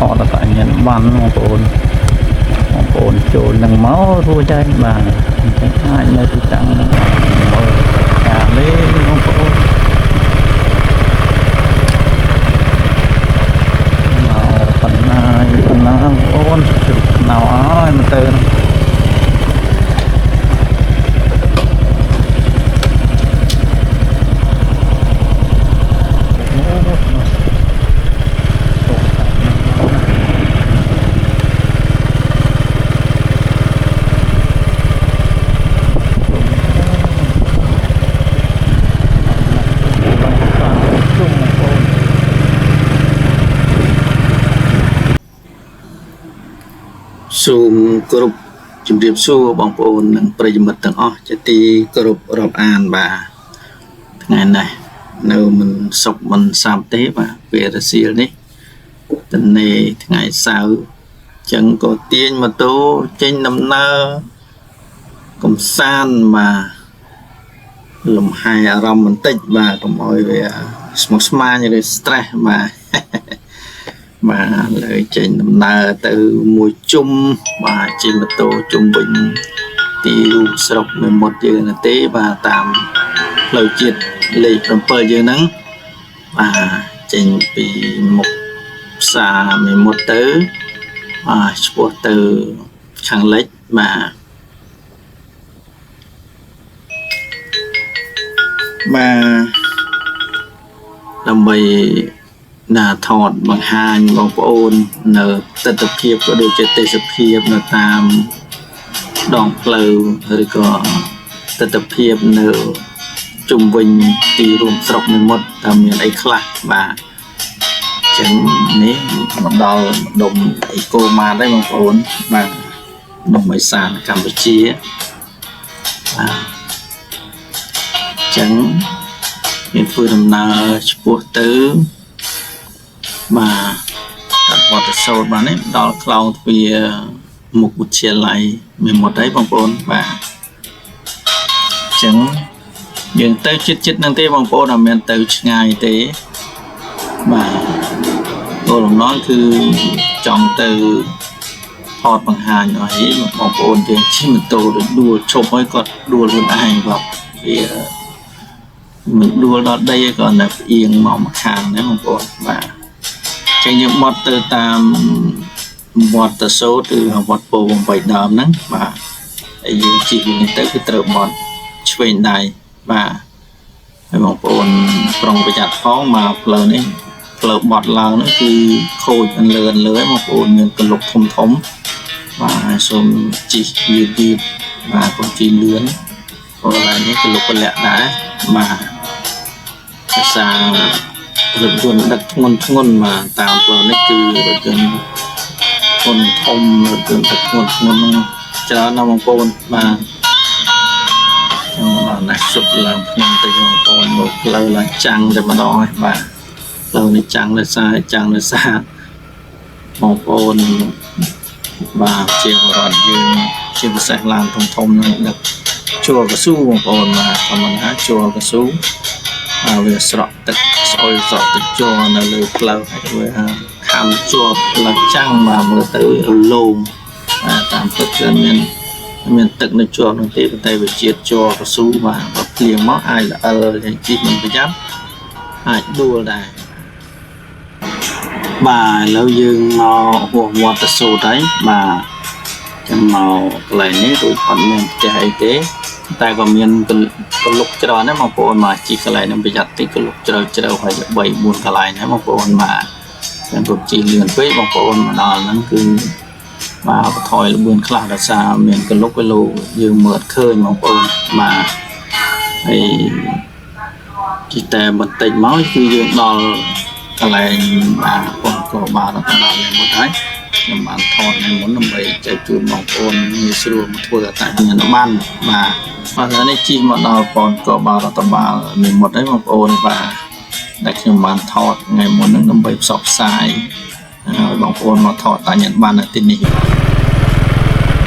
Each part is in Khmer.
ថតអត្តសញ្ញាណប័ណ្ណបងប្អូនបងប្អូនចូលនឹងមករួចហើយបាទអញ្ចឹងអាចនៅទីតាំងហ្នឹងមើលការលេងបងប្អូនមកបណ្ណាបណ្ណាបងប្អូនជ្រុកណៅអើយមកទៅហ្នឹង ជុំបងប្អូន សូមគោរពជំរាបសួរបងប្អូននិងប្រិយមិត្តទាំងអស់ជាទីគោរពរាប់អានបាទថ្ងៃនេះនៅមិនសុខមិនសាប់ទេបាទពេលរសៀលនេះតនេថ្ងៃសៅរ៍ចឹងក៏ទាញម៉ូតូចេញដំណើរកំសាន្តបាទលំហែអារម្មណ៍បន្តិចបាទកុំឲ្យវាស្មុគស្មាញឬ stress បាទ បាទលើចេញដំណើរទៅមួយជុំបាទជិះម៉ូតូជុំវិញទីរួមស្រុកមេមត់យើងនោះទេបាទតាមផ្លូវជាតិលេខ7យើងហ្នឹងបាទចេញពីមុខផ្សារមេមត់ទៅបាទឆ្ពោះទៅខាងលិចបាទបាទដើម្បី ណាថតបង្ហាញបងប្អូននៅទស្សនភាពក៏ដូចជាទេសភាពនៅតាមដងផ្លូវឬក៏ទស្សនភាពនៅជុំវិញទីរួមស្រុកមេមត់តើមានអីខ្លះបាទអញ្ចឹងនេះមកដល់ម្ដុំអេកូម៉ាតហើយបងប្អូនបាទម្ដុំឯសានកម្ពុជាបាទអញ្ចឹងយើងធ្វើដំណើរឆ្ពោះទៅបាទកាត់វត្តសោតបាទនេះដល់ខ្លោងទ្វារមុខវិទ្យាល័យមេមត់ហើយបងប្អូនបាទអញ្ចឹងយើងទៅចិត្តចិត្តហ្នឹងទេបងប្អូនអត់មានទៅឆ្ងាយទេបាទគោលបំណងគឺចង់ទៅថតបង្ហាញឲ្យបងប្អូនយើងជិះម៉ូតូទៅដួលឈប់ហើយគាត់ដួលខ្លួនឯងបាទវាមិនដួលដល់ដីឯងគាត់តែផ្អៀងមកម្ខាងណាបងប្អូនបាទ ចឹងយើងបត់ទៅតាមវត្តសោតឬវត្តពោ8ដើមហ្នឹងបាទហើយយើងជិះពីនេះទៅគឺត្រូវបត់ឆ្វេងដៃបាទហើយបងប្អូនប្រុងប្រយ័ត្នផងមកផ្លូវនេះផ្លូវបត់ឡើងហ្នឹងគឺខូចអន្លើអន្លើហើយបងប្អូនមានកលុកធំធំបាទហើយសូមជិះយឺតយឺតបាទកុំជិះលឿនព្រោះកន្លែងនេះកលុកកលាក់ដែរបាទភាសារថយន្តដឹកធ្ងន់ធ្ងន់បាទតាមផ្លូវនេះគឺរថយន្តធំធំរថយន្តដឹកធ្ងន់ធ្ងន់ហ្នឹងច្រើនណាស់បងប្អូនបាទចឹងមកដល់ណាសុទ្ធឡើងភ្នំទៅបងប្អូនមកផ្លូវឡើងចាំងតែម្ដងហើយបាទផ្លូវនេះចាំងដោយសារចាំងដោយសារបងប្អូនបាទជាបរិវត្តយើងជាពិសេសឡានធំធំហ្នឹងដឹកជួរកស៊ូបងប្អូនបាទធម្មតាជួរកស៊ូ បាទវាស្រក់ទឹកស្អុយស្រក់ទឹកជ័រនៅលើផ្លូវហើយវាខំជាប់ផ្លូវចាំងបាទមើលទៅរលោងបាទតាមពិតគឺមានមានទឹកនៅជាប់នោះទេប៉ុន្តែវាជាតិជ័រកស៊ូបាទបើភ្លៀងមកអាចល្អិលយ៉ាងជិះមិនប្រយ័ត្នអាចដួលដែរបាទឥឡូវយើងមកហួសវត្តសូត្រហើយបាទចាំមកកន្លែងនេះដូចអត់មានផ្ទះអីទេតែក៏មានកលុកច្រើនដែរបងប្អូនមកជិះកន្លែងហ្នឹងប្រយ័ត្នតិចកលុកជ្រៅជ្រៅហើយ3 4កន្លែងដែរបងប្អូនបាទចាំកុំជិះលឿនពេកបងប្អូនមកដល់ហ្នឹងគឺបាទបន្ថយល្បឿនខ្លះដោយសារមានកលុកគីឡូយើងមើលអត់ឃើញបងប្អូនបាទហើយជិះតែបន្តិចមកគឺយើងដល់កន្លែងបាទបងក៏បាទរដ្ឋបាលនេះមុនហើយខ្ញុំបានថតនៅមុនដើម្បីចែកជូនបងប្អូនងាយស្រួលមកធ្វើអត្តសញ្ញាណប័ណ្ណបាទបាទឥឡូវនេះជិះមកដល់ប៉ុនកបាលរដ្ឋបាលមានមុតហើយបងប្អូនបាទដែលខ្ញុំបានថតថ្ងៃមុនហ្នឹងដើម្បីផ្សព្វផ្សាយឲ្យបងប្អូនមកថតអត្តសញ្ញាណប័ណ្ណនៅទីនេះឥ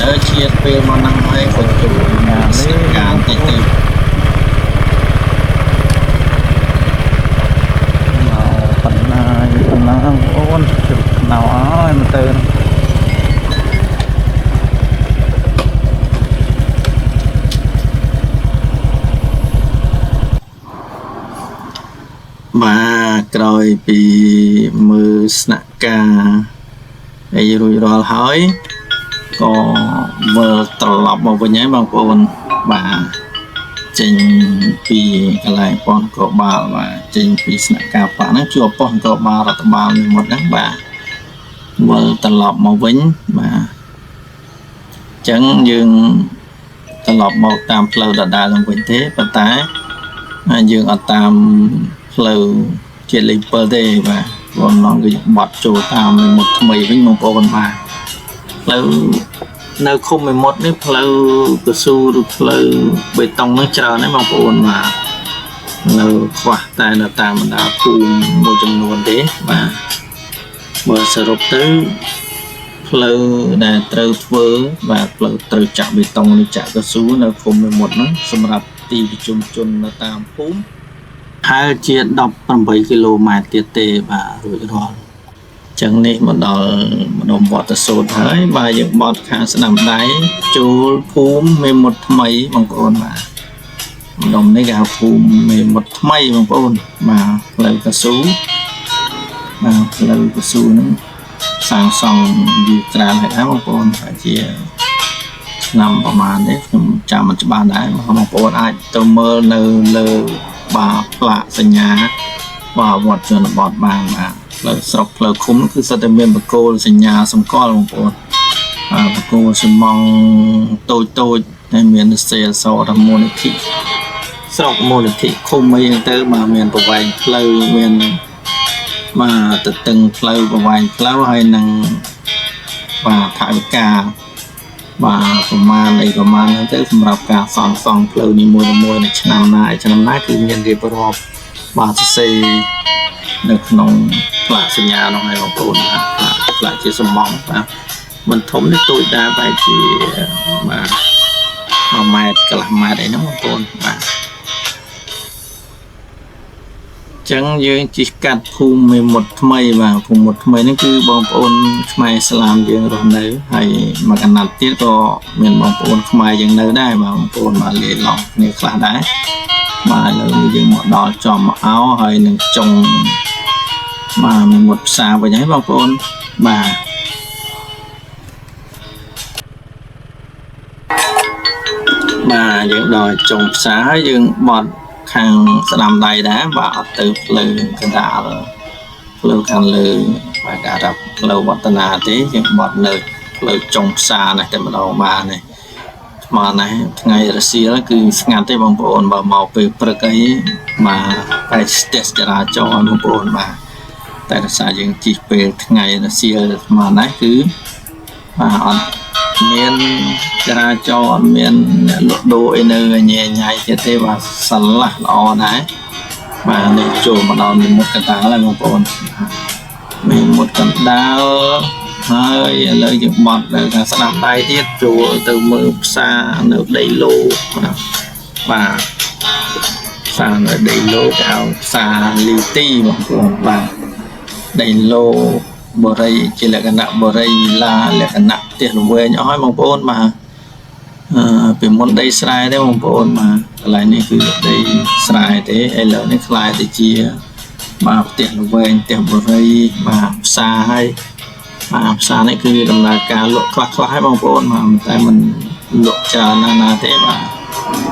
ឡូវជាតិពេលមកហ្នឹងហើយក៏ជួយ ណា ស្ លេ កា ង ល់ បង តិច ប្អូ ទៅ ន មកបណ្ណាបណ្ណាបងប្អូនជ្រុកណៅអ ទៅហ្នឹង បាទក្រោយពីមើលស្នាក់ការអីរួចរាល់ហើយក៏វិលត្រឡប់មកវិញហើយបងប្អូនបាទចេញពីកន្លែងប៉ុស្តិ៍នគរបាលបាទចេញពីស្នាក់ការបក្សហ្នឹងជួបប៉ុស្តិ៍នគរបាលរដ្ឋបាលមួយមុតហ្នឹងបាទវិលត្រឡប់មកវិញបាទអញ្ចឹងយើងត្រឡប់មកតាមផ្លូវដដែលហ្នឹងវិញទេប៉ុន្តែយើងអត់តាមផ្លូវជាតិលេខ7ទេបាទបងឡងគឺបត់ចូលតាមមុខថ្មីវិញបងប្អូនបាទផ្លូវនៅឃុំមេមត់នេះផ្លូវកស៊ូឬផ្លូវបេតុងហ្នឹងច្រើនណាស់បងប្អូនបាទនៅខ្វះតែនៅតាមបណ្ដាភូមិមួយចំនួនទេបាទបើសរុបទៅផ្លូវដែលត្រូវធ្វើបាទផ្លូវត្រូវចាក់បេតុងឬចាក់កស៊ូនៅឃុំមេមត់ហ្នឹងសម្រាប់ទីប្រជុំជននៅតាមភូមិហើយជា18គីឡូម៉ែត្រទៀតទេបាទរួចរាល់ចឹងនេះមកដល់ម្ដុំវត្តសូត្រហើយបាទយើងបត់ខាងស្ដាំដៃចូលភូមិមេមត់ថ្មីបងប្អូនបាទម្ដុំនេះគេហៅភូមិមេមត់ថ្មីបងប្អូនបាទផ្លូវកស៊ូបាទផ្លូវកស៊ូហ្នឹងសាងសង់យូរច្រើនហើយដែរបងប្អូនប្រហែលជាឆ្នាំប្រហែលនេះខ្ញុំចាំមិនច្បាស់ដែរបងប្អូនអាចទៅមើលនៅលើបាទផ្លាកសញ្ញាបាទវត្តជនបទបានបាទផ្លូវស្រុកផ្លូវឃុំគឺសុទ្ធតែមានបង្គោលសញ្ញាសម្គាល់បងប្អូនបាទបង្គោលសំងតូចតូចតែមានសេអសរថាមូលនិធិស្រុកមូលនិធិឃុំអីហ្នឹងទៅបាទមានប្រវែងផ្លូវមានបាទទទឹងផ្លូវប្រវែងផ្លូវហើយនឹងបាទថវិកាបាទប្រមាណអីប្រមាណហ្នឹងទៅសម្រាប់ការសាងសង់ផ្លូវនីមួយៗនៅឆ្នាំណាឯឆ្នាំណាគឺមានរៀបរាប់បាទសរសេរនៅក្នុងផ្លាកសញ្ញានោះហើយបងប្អូនបាទផ្លាកជាសំងបាទមិនធំនេះតូចដែរបែរជាបាទ1ម៉ែត្រកន្លះម៉ែត្រអីហ្នឹងបងប្អូនបាទចឹងយើងជិះកាត់ភូមិមេមត់ថ្មីបាទភូមិមុតថ្មីហ្នឹងគឺបងប្អូនខ្មែរឥស្លាមយើងរស់នៅហើយមួយកណាត់ទៀតក៏មានបងប្អូនខ្មែរយើងនៅដែរបាទបងប្អូនបាទលាយឡំគ្នាខ្លះដែរបាទឥឡូវនេះយើងមកដល់ចំអោហើយនឹងចុងបាទមេមត់ផ្សារវិញហើយបងប្អូនបាទបាទយើងដល់ចុងផ្សារហើយយើងបត់ខាងស្ដាំដៃដែរបាទអត់ទៅផ្លូវកណ្ដាលផ្លូវខាងលើបាទគេថាផ្លូវវឌ្ឍនាទេយើងបត់នៅផ្លូវចុងផ្សារនេះតែម្ដងបាទនេះស្មាននេះថ្ងៃរសៀលគឺស្ងាត់ទេបងប្អូនបើមកពេលព្រឹកអីបាទតែស្ទះចរាចរណ៍បងប្អូនបាទតែរសារយើងជិះពេលថ្ងៃរសៀលស្មាននេះគឺបាទអត់មានចរាចរណ៍អត់មានអ្នកលក់ដូរអីនៅញ៉ៃញ៉ៃទៀតទេបាទស្រឡះល្អដែរបាទនេះចូលមកដល់មេមុតកណ្ដាលហើយបងប្អូនមេមុតកណ្ដាលហើយឥឡូវយើងបត់នៅខាងស្ដាំដៃទៀតចូលទៅមើលផ្សារនៅដីឡូបាទបាទផ្សារនៅដីឡូគេហៅផ្សារលីទីបងប្អូនបាទដីឡូបរិយជាលក្ខណៈបរិយវិឡាលក្ខណៈផ្ទះល្វែងអស់ហើយបងប្អូនបាទអឺពីមុនដីស្រែទេបងប្អូនបាទកន្លែងនេះគឺដីស្រែទេឥឡូវនេះក្លាយទៅជាបាទផ្ទះល្វែងផ្ទះបរិយបាទផ្សារហើយបាទផ្សារនេះគឺដំណើរការលក់ខ្លះខ្លះហើយបងប្អូនបាទតែមិនលក់ច្រើនណាស់ណាទេបាទ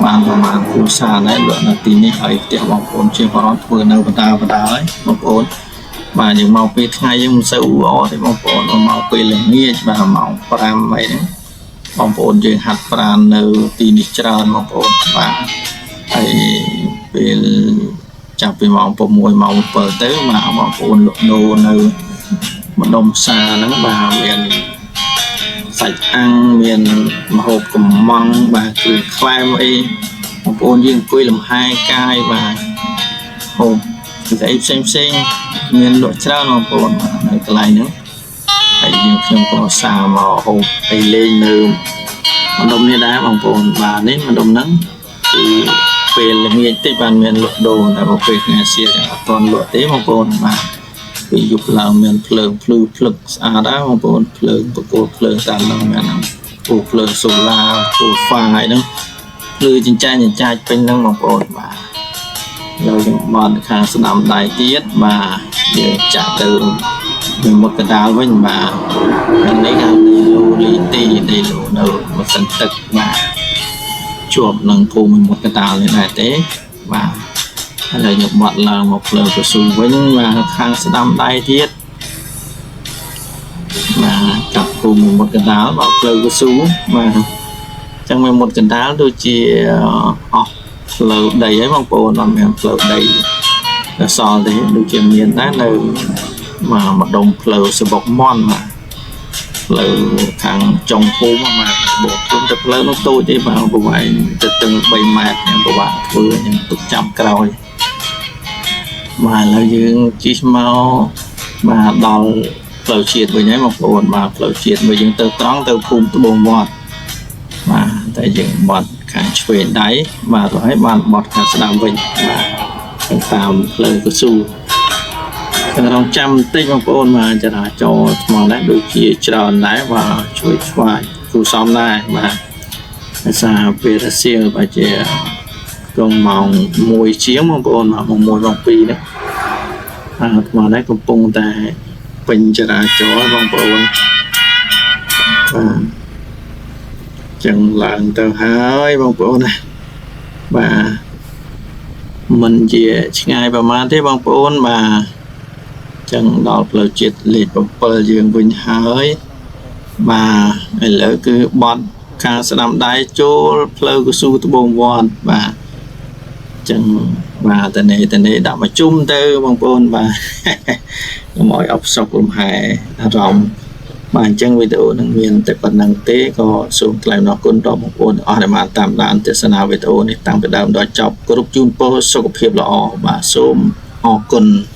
បានប្រហែលគ្រួសារដែរលក់នៅទីនេះហើយផ្ទះបងប្អូនជាបរិបទធ្វើនៅបណ្ដាបណ្ដាហើយបងប្អូនបាទយើងមកពេលថ្ងៃយើងមិនសូវអ៊ូអរទេបងប្អូនមកពេលល្ងាចបាទម៉ោង5អីហ្នឹងបងប្អូនយើងហាត់ប្រាណនៅទីនេះច្រើនបងប្អូនបាទហើយពេលចាប់ពីម៉ោង6ម៉ោង7ទៅបាទបងប្អូនលក់ដូរនៅម្ដុំផ្សារហ្នឹងបាទមានសាច់អាំងមានម្ហូបកំងបាទគ្រឿងក្លែមអីបងប្អូនយើងអង្គុយលំហែកាយបាទហូបស្អីផ្សេងផ្សេងមានលក់ច្រើនបងប្អូនបាទនៅកន្លែងហ្នឹងហើយយើងខ្ញុំក៏សារមកហូបអីលេងនៅម្ដុំនេះដែរបងប្អូនបាទនេះម្ដុំហ្នឹងគឺពេលល្ងាចតិចបានមានលក់ដូរតែបើពេលថ្ងៃសៀលអត់ទាន់លក់ទេបងប្អូនបាទ ពេលយប់ឡើងមានភ្លើងភ្លឺភ្លឹកស្អាតណាបងប្អូនភ្លើងបកគោលភ្លើងតាមហ្នឹងមានហ្នឹងពូភ្លើងសូឡាពូហ្វាយហ្នឹងភ្លឺចិញ្ចាញចិញ្ចាចពេញហ្នឹងបងប្អូនបាទឥឡូវយើងបត់ខាងស្ដាំដៃទៀតបាទយើងចាក់ទៅមួយមុតកណ្ដាលវិញបាទខាងនេះខាងនេះលូលីទីនេះលូនៅម៉ាស៊ីនទឹកបាទជាប់នឹងភូមិមុតកណ្ដាលនេះដែរទេបាទឥឡូវខ្ញុំបត់ឡើងមកផ្លូវកស៊ូវិញបាទខាងស្ដាំដៃទៀតបាទកាប់ភូមិមុតកណ្ដាលមកផ្លូវកស៊ូបាទអញ្ចឹងមួយមុតកណ្ដាលដូចជាអស់ផ្លូវដីហើយបងប្អូនអត់មានផ្លូវដីសល់ទេដូចជាមានដែរនៅមកម្ដុំផ្លូវសបុកមន់បាទផ្លូវខាងចុងភូមិបាទបូកភូមិតែផ្លូវនោះតូចទេបាទប្រវែងទៅទឹង3ម៉ែត្រខ្ញុំពិបាកធ្វើខ្ញុំទុកចាំក្រោយបាទឥឡូវយើងជិះមកបាទដល់ផ្លូវជាតិវិញហើយបងប្អូនបាទផ្លូវជាតិវិញយើងទៅត្រង់ទៅភូមិត្បូងវត្តបាទតែយើងបត់ខាងឆ្វេងដៃបាទទៅហើយបានបត់ខាងស្ដាំវិញបាទតាមផ្លូវកស៊ូទាំងរងចាំបន្តិចបងប្អូនបាទចរាចរណ៍ថ្មដែរដូចជាច្រើនដែរបាទជួយឆ្វាយគូសំដែរបាទដោយសារពេលរសៀលបាទជាកងម៉ោង1ជាងបងប្អូនបាទម៉ោង1ម៉ោង2នេះបាទថ្មដែរកំពុងតែពេញចរាចរណ៍បងប្អូនបាទចឹងឡើងទៅហើយបងប្អូនណាបាទមិនជាឆ្ងាយប្រហែលទេបងប្អូនបាទចឹងដល់ផ្លូវជាតិលេខ7យើងវិញហើយបាទឥឡូវគឺបត់ខាងស្ដាំដៃចូលផ្លូវកស៊ូត្បូងវត្តបាទចឹងបាទតនេតនេដាក់មកជុំទៅបងប្អូនបាទកុំឲ្យអបសុកលំហែអារម្មណ៍បាទអញ្ចឹងវីដេអូនឹងមានតែប៉ុណ្្នឹងទេក៏សូមថ្លែងអំណរគុណដល់បងប្អូនអស់ដែលបានតាមដានទស្សនាវីដេអូនេះតាំងពីដើមដល់ចប់គ្រប់ជូនពរសុខភាពល្អបាទសូមអរគុណ។